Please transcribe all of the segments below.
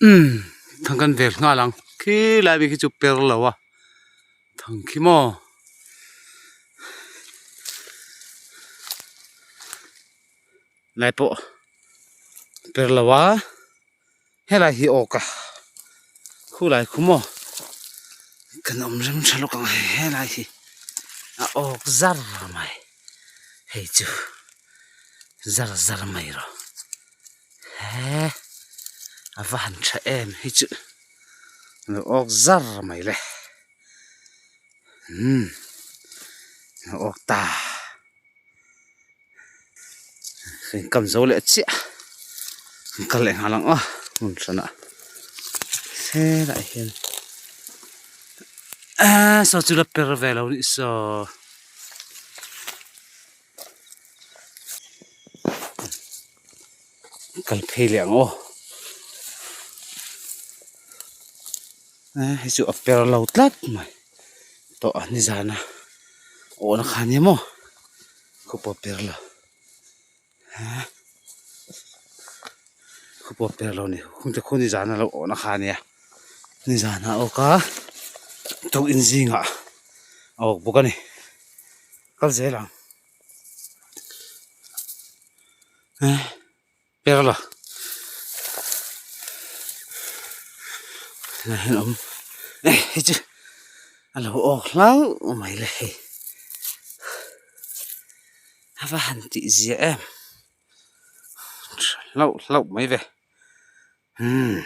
Umm thang kan vel nghal ang khilai bik hi chu per lo a thang khi maw lai pawh per lo a helai hi awk a khulai khu maw kan awm rem tha lawk ang hei helai hi a awk zar mai hei chu zar zar mai rawh. He a va han tha em hi chu lo awk zar mai le umm a awk ta hei kam zo leh chiah an kal leh nghal ang aw hmun hranah helaiah hian aaa saw chu la per ve lo nih saw. Kal phei leh ang aw hei chu a per lo tlat mai tawh a nizan a awhna kha nia maw khawpawh a per lo khawpawh a per lo a ni khungte khu nizan a lo awhna kha ania nizan a awk a tukin zingah a awk bawk a ni. Kal zel ang eh per la helai hian awm eh hei chu a lo awk hlauh mai le hei a va han tih zia em hlauh hlauh mai ve umm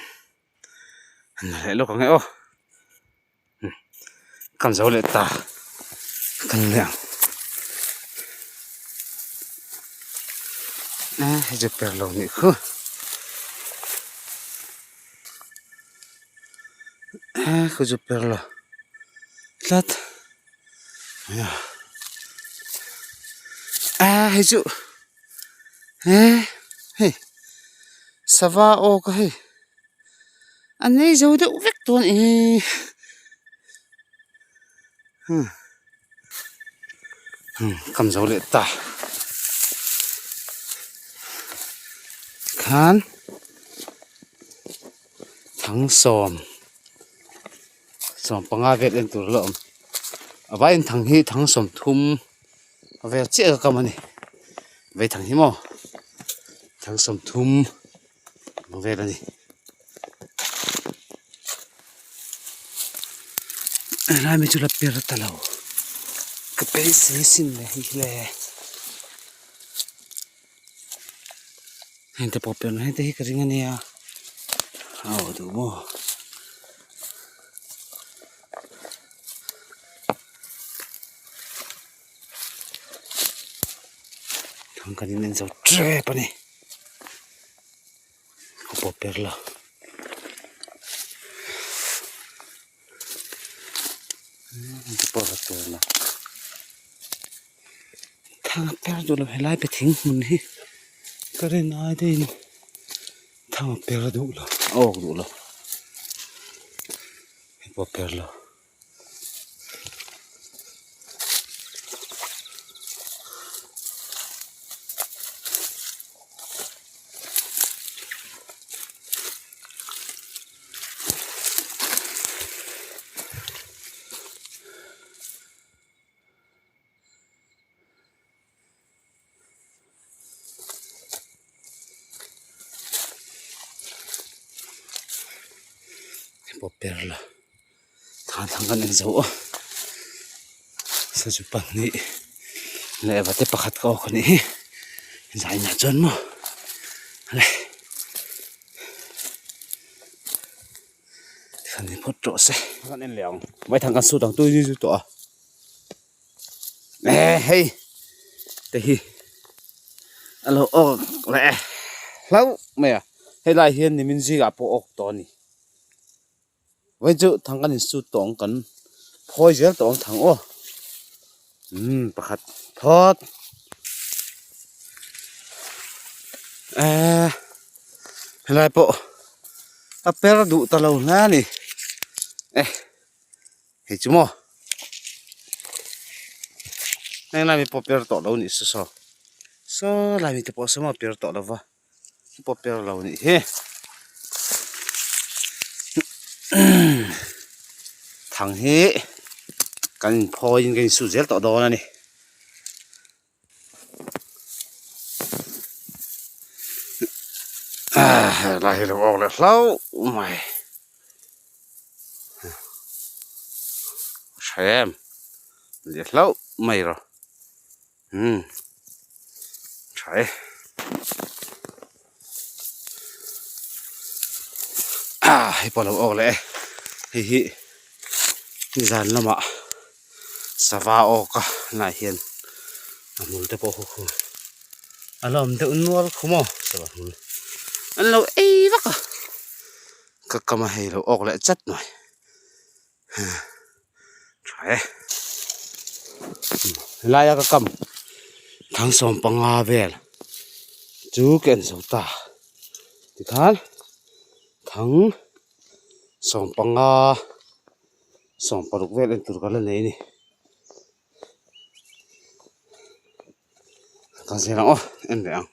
han reh lawk ang e aw. Kan zo leh ta kan leh ang eh hei chu per lo nih khu eh khu chu per lo tlat eh hei chu eh hei sava aw ka hei. A nei zo deuh vek dawn e hmm hmm kam zo leh ta khan thang sawm sawm panga vel en tur a la awm a vaiin thang hi thang sawm thum vel chiah ka kam a ni vei thang hi maw thang 30 ang vel a ni helai mi chu la per ta lo ka beisei sin le hei hi le heng te pawh per heng te hi ka ring ania aw duh maw. Thang kan in en zo tep a ni. A pawp ber lo te pawh la per lo thang a per duh lo helai pe thing hmun hi ka rin ai deuhin thang a per duh lo a awk duh lo a pawp ber lo. Pawp per la thang thang kan en zo a sazu pahnih leh vate pakhat ka awk a nih hi zainah chuan maw le tikhan ni phawt rawh se kan en leh ang vaithang kan sut ang tui zui zui tawh a. Eh hei te hi a lo awk leh hlauh mai a helai hian nimin zingah pawh awk tawh a ni vawiin chu thang kan insut tawh ang kan phawi zel tawh ang thang aw umm pakhat phawt eh helai pawh a per duh ta lo hle a ni eh. Hei chu maw heng lai mi pawh per tawh lo nih se saw saw lai mi te pawh saw maw per tawh lo va pawh per lo nih hi. Thang hi kan inphawiin kan insut zel tawh dawn a ni. Helai hi lo awk leh hlauh mai. Hrem leh hlauh mai rawh. Umm tha e. Ah hei pawh a lo awk leh e. Hei hi nizan lamah sava awk a lai hian a hmul te pawh khu a la awm deuh nual khu maw sava hmul an lo ei vak a ka kam a hei lo awk leh chat mai. Tha e helaia ka kam thangsawm panga vel chu ka en zo ta tikhan thang sawmpanga sawmparuk vel en tur ka la nei a ni ka zir ang aw en leh ang.